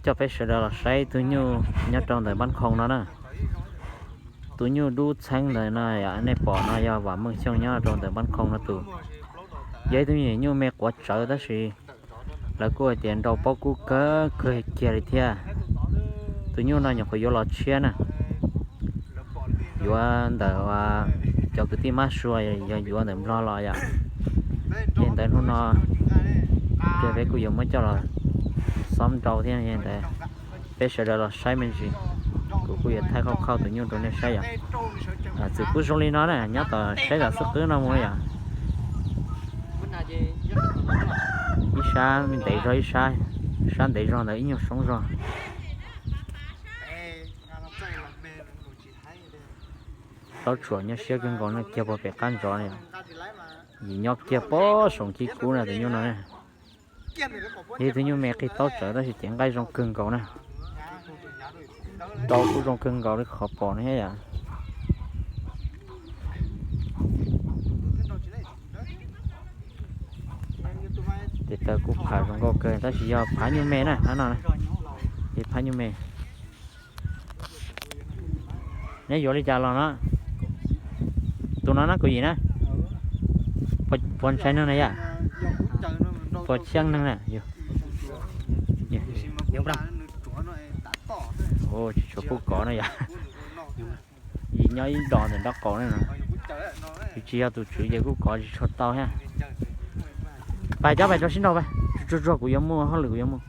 Coj peb sawv daws los saib tus nyuj nyob rau ntawm Npab Khoo no na. Tus nyuj dub txheeb ntawd no yom, nej pom no yog Vam Meej Xyooj nyob rau ntawm Npab Khoo no tus. Yog ib tug nyuj me quav tsawv tab sis lawv kuj hais tias nrau pob kub kawg kawg kiag li thiab. Tus nyuj no nyuam qhuav yuav los tshiab na. Yuav ntawm cov kwv tij mab sua, yog yuav ntawm Nplog los yom. Ces ntawd hnub no ces peb kuj yuav muab coj los xob nrau thiab ntawd. Peb sawv daws los saib me ntsis, kuv kuj yuav thaij khauj khauj tus nyuj rau nej saib yom. Txwm kuj zoo li no na, nyob tom saib tom xub qwb no mus yom. Ib sab ntev zog ib sab, sab ntev zog ntawd ib nyuag soob zog. Taub tsuas nyob siab kawg nkaus no, kiag puag pem qab ntsov no. Yim nyob kiag pob saum nkhib kub no tus nyuj no. Yog tus nyuj me qig taub tsawv tab sis cev nqaij zoo kawg nkaus na. Rau kuj zoo kawg nkaus li qhov pom no thiab yom. Tes taw kuj pham zoo nkauj kawg tab sis yog phab nyuj me na, phab no, phab nyuj me. Neb yuav li cas los no? Tus no na kuv yim na. Puas ntshai neeg na yom? Puas tshiab neeg na? Tsis tshua pub kov na yom. Yim nyob ib dos ntawm nraub qaum na. Yus tsis yog tus tswv ces kuj kov tsis tshua tau thiab. Pais cov pais tso sib nraud pais, tsuag tsuag kuv yuav muaj hauj lwm kuv yuav mus.